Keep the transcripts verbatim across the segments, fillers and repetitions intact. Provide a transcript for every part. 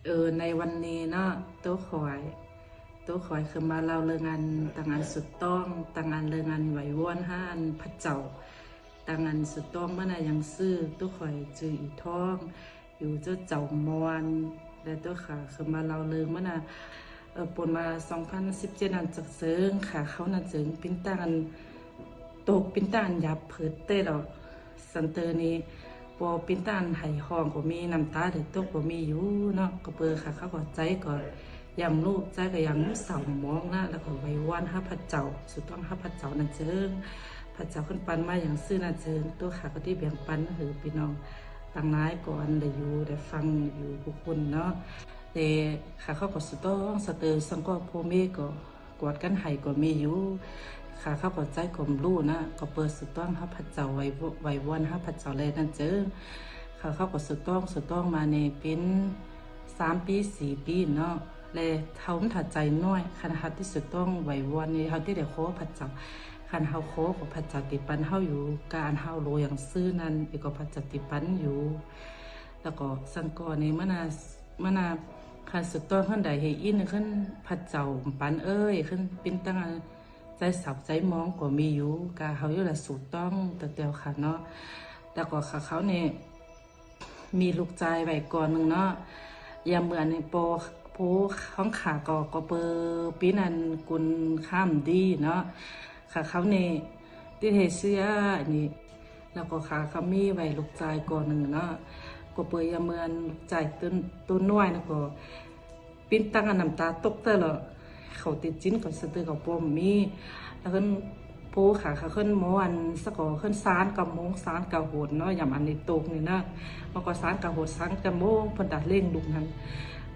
เออ ในวันนี้เนาะ ตุ๊กหอย ตุ๊กหอยคือมาเล่าเรื่องอัน ตังอันสุดต้อง ตังอันเรื่องอันไหว้วอนหาอันพระเจ้า ตังอันสุดต้องเมื่อน่ะยังซื่อ ตุ๊กหอยจื้ออีทอง อยู่เจ้าเจ้ามอน และตุ๊กหอยคือมาเล่าเรื่องเมื่อน่ะ เออ ปูนมาสองพันสิบเจ็ดนั้นจักเซิงค่ะ เขาน่ะเจิงปิ้นตังอัน ตกปิ้นตังอันหยาบเผิดเต้ดอก สันเตอร์นี้ ปอปิ้นตังอันไห้ฮ้องก็มี น้ำตาเดือดตกก็มีอยู่เนาะ ก็เปิดค่ะ เขาก็ใจก็ยังลูก ใจก็ยังเศร้าหมองนะ แล้วก็ไหว้วอนหาพระเจ้า สุดต้องหาพระเจ้านั่นเจิง พระเจ้าขึ้นปันมาอย่างซื่อนั่นเจิง ตุ๊กหอยก็ได้แบ่งปันหื้อพี่น้องตังหลายก็อันได้อยู่ได้ฟังอยู่ทุกคนเนาะ แต่ค่ะ เขาก็สุดต้องสะเตอสังก็พ่อแม่ก็ กวาดกันไห้ก็มีอยู่ ค่ะ เขาก็ใจก็บ่ฮู้นะ ก็เปิดสุดต้องหาพระเจ้า ไหว้ว- ไหว้วอนหาพระเจ้าแลนั่นเจิง ค่ะ เขาก็สุดต้อง สุดต้องมานี่ปิ้นสามปีสี่ปีเนาะ และเฮามันถ้าใจน้อย คันเฮาตี้สุดต้องไหว้วอนนี่ เฮาตี้ได้ขอพระเจ้า คันเฮาขอก็พระเจ้าติปันเฮาอยู่ การเฮาโลอย่างซื่อนั่นเองก็พระเจ้าติปันอยู่ แล้วก็สังก็นี่มันน่ะ มันน่ะ คันสุดต้องขึ้นได้ให้อินขึ้น พระเจ้าปันเอ้ย ขึ้นปิ้นตังอันใจเศร้าใจหมองก็มีอยู่ กาเฮาอยู่ละสุดต้องแต่เดียวค่ะเนาะ แล้วก็ค่ะ เขานี่มีลูกชายไว้ก่อนหนึ่งเนาะ ยามเมื่อนี่ปอ ผู้ของข้าก็ ก็เปิดปิ้นอันกุนข้ามดีเนาะ ค่ะ เขานี่ตี้เฮเสียอันนี้ แล้วก็ค่ะ เขามีไว้ลูกชายก่อนหนึ่งเนาะ ก็เปิดยามเมื่ออันลูกชายตัว ตัวน้อยนะก็ ปิ้นตังอันน้ำตาตกเต้อละ เขาติดจินก็สะเตอก็บ่มี แล้วขึ้นผู้ค่ะ เขาขึ้นหมออันสักก็ขึ้นสานกะโมง สานกะโหดเนาะ ยามอันนี้ตกนี่นะ มันก็สานกะโหด สานกะโมง เพิ่นตัดเร่งลูกนั้น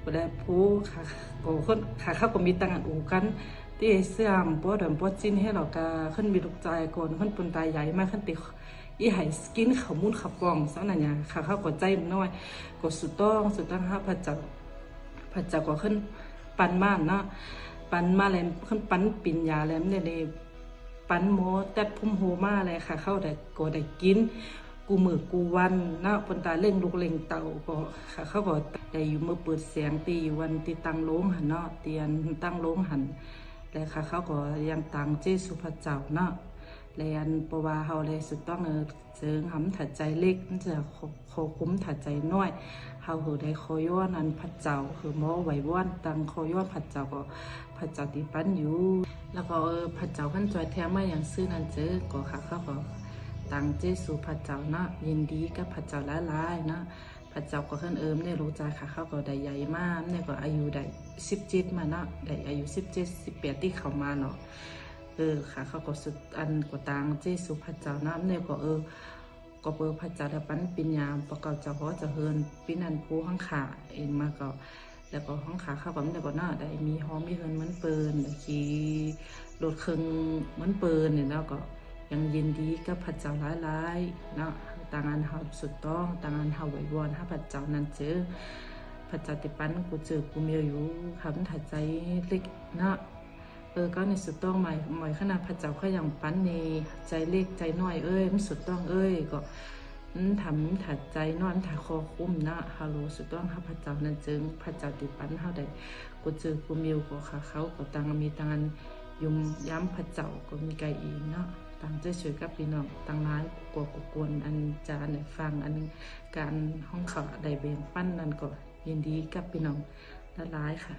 ก็ได้ผู้ค่ะ ก็ขึ้นค่ะ เขาก็มีตังอันอู่กัน ตี้เสื่อมปอดอนปอดจินให้เราก็ขึ้นมีลูกชายก่อน ขึ้นปุนตายใหญ่มาก ขึ้นติ อีไห้กินข้าวมุ้นข้าวปอง สักนั่นเนี่ยค่ะ เขาก็ใจมันน้อย ก็สุดต้อง สุดต้องหาพระเจ้า พระเจ้าก็ขึ้นปันมาเนาะ ปันมาแล้วขึ้นปันปัญญาแล้วเนี่ย ปันหมอตัดผมโหมาเลยค่ะ เขาได้ ก็ได้กิน กูมื้อกูวันเนาะ เปิ้นตาเลี้ยงลูกเลี้ยงเต้าก็ค่ะ เขาก็ได้อยู่มื้อเปิดแสงตี้วันตี้ตั้งโรงหั่นเนาะ ตี้อันตั้งโรงหั่น และค่ะ เขาก็ยังตางเจ้ซูพระเจ้าเนาะ และอันเพราะว่าเฮาได้สุดต้องเออ เจิงหำถ้าใจเล็ก มันจะขอ ขอคุ้มถ้าใจน้อย เฮาหือได้ขอย้อนอันพระเจ้า คือหมอไหว้วอนตังขอย้อนพระเจ้าก็ พระเจ้าติปันอยู่ แล้วก็เออ พระเจ้าคันจอยแถมมาอย่างซื่อนั่นเจอ ก็ค่ะ เขาก็ตางเจ้ซูพระเจ้าเนาะ ยินดีกับพระเจ้าหลายๆเนาะ พระเจ้าก็คันเอิมเนี่ยลูกชายค่ะ เขาก็ได้ใหญ่มา เนี่ยก็อายุได้สิบเจ็ดมาเนาะ ได้อายุสิบเจ็ด สิบแปดตี้เข้ามาเนาะ เออค่ะ เขาก็สุดอันก็ตางเจ้ซูพระเจ้าเนาะ เนี่ยก็เออ ก็เปิดพระเจ้าได้ปันปัญญา ปอเก่าเจ้าฮ้อเจ้าเฮิน ปิ้นอันผู้ห้องขาเองมาก็ แล้วก็ห้องขาเข้ากับมันก็เนาะ ได้มีฮ้อมีเฮินเหมือนเปิ้น ได้ขี่รถเครื่องเหมือนเปิ้นเนี่ยเนาะ ก็ยังยินดีกับพระเจ้าหลายๆเนาะ ตางอันเฮาสุดต้อง ตางอันเฮาไหว้วอนหาพระเจ้านั่นเจอ พระเจ้าติปันกูเจอกูเมียอยู่ คำถ้าใจเล็กเนาะ เออ ก็ในสุดต้องหมาย หมายขนาดพระเจ้าเขายังปันในใจเล็กใจน้อยเอ้ย มันสุดต้องเอ้ย ก็ อืม ทำถ้าใจน้อย ถ้าคอคุ้มนะ ฮัลโหล สุดต้องหาพระเจ้านั่นเจิง พระเจ้าติปันเฮาได้ กูเจอกูเมียวก็ค่ะ เขาก็ตังมีตังอันยุ่มย้ำพระเจ้าก็มีไกลอีกเนาะ ตังใจช่วยกับพี่น้องตังหลาย กลัวกูกวนอันจาอันไหนฟังอันการห้องเขาได้แบ่งปันนั่นก็ ยินดีกับพี่น้องหลายๆค่ะ